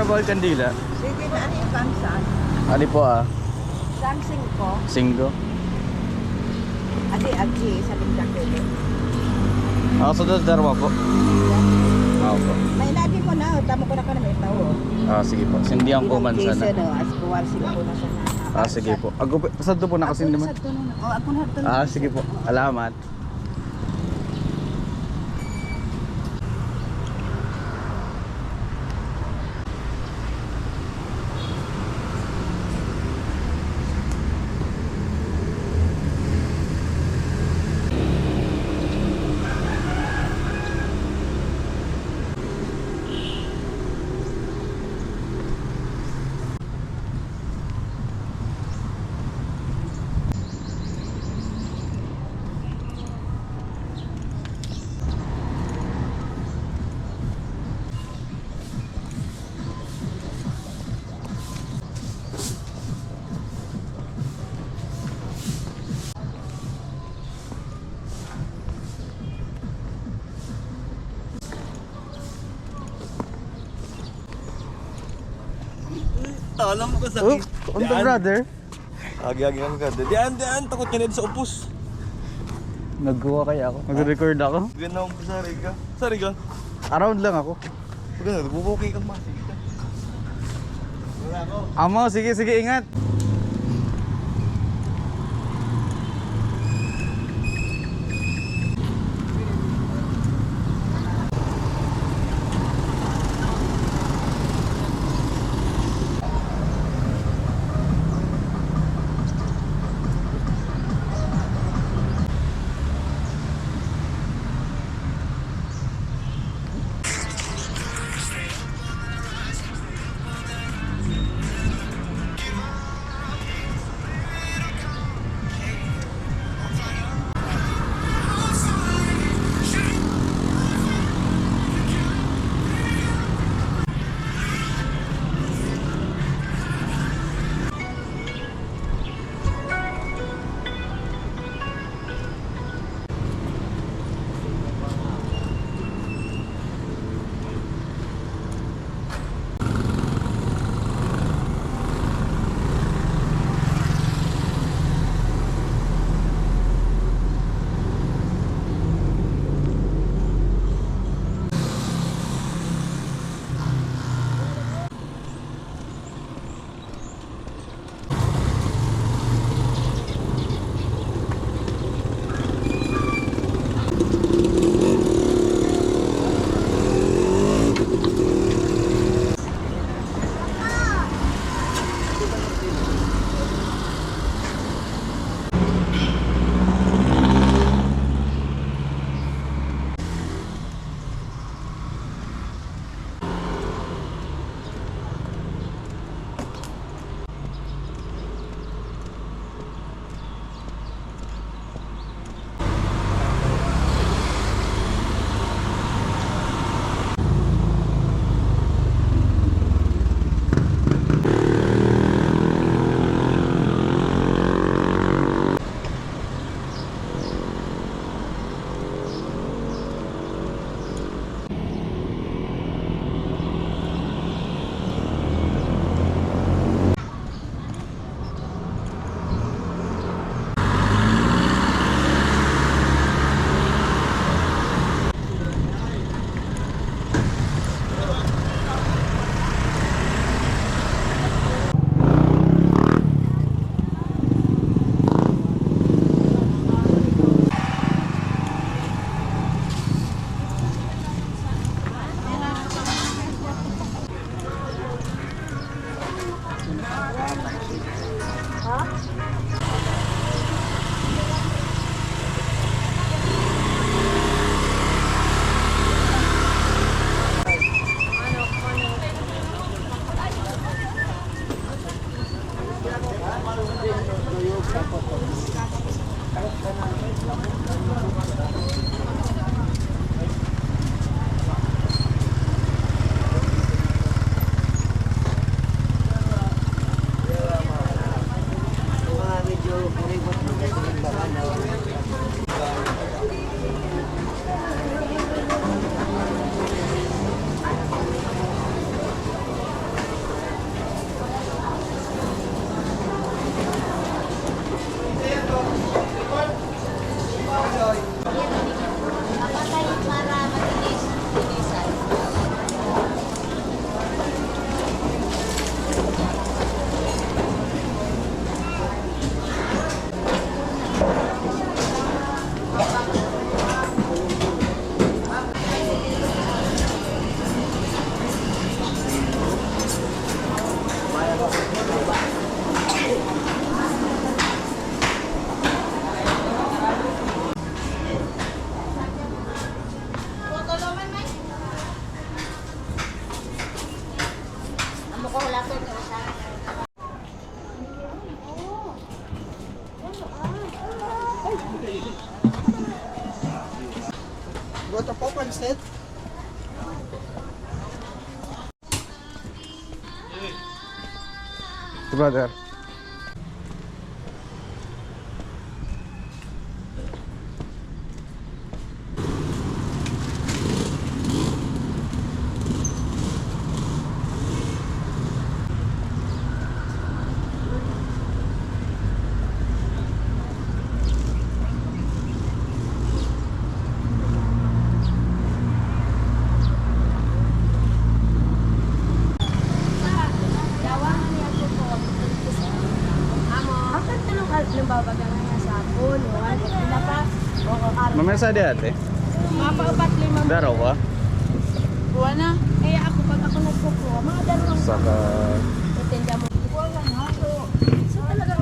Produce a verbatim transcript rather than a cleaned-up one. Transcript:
Kuha kandila. Sige, ano yung kansaan? Ano po, ah? Saan singko? Singko. Adi, adi, sa lingkak ko. Ah, so, dos, darwa po. Ah, po. May nabi mo na, tamo ko na ka na may tao. Ah, sige po. Sindihan ko man sana. As kuwar, singko na sana. Ah, sige po. Ako po, sa doon po, nakasindi man. Ako na, sa doon. Oh, ako na, doon. Ah, sige po. Salamat. Talam ko sa. Oh, on the brother. Agi, agi, agi, agi. Diyan, diyan, takot ka na sa upos. Nagkuha kaya ako. Nag-record ako. Ganun ko sa Riga. Sa Riga. Around lang ako. Huwag ka na, bubuki kang masig. Amo, sige, sige, ingat. Ito po, pansit. Brother. Mamesa di ate? Darawa. Buwan na. Eh, ako, pag ako nagkukuha, mga dalawa. Saka. Itenda mo. So, talaga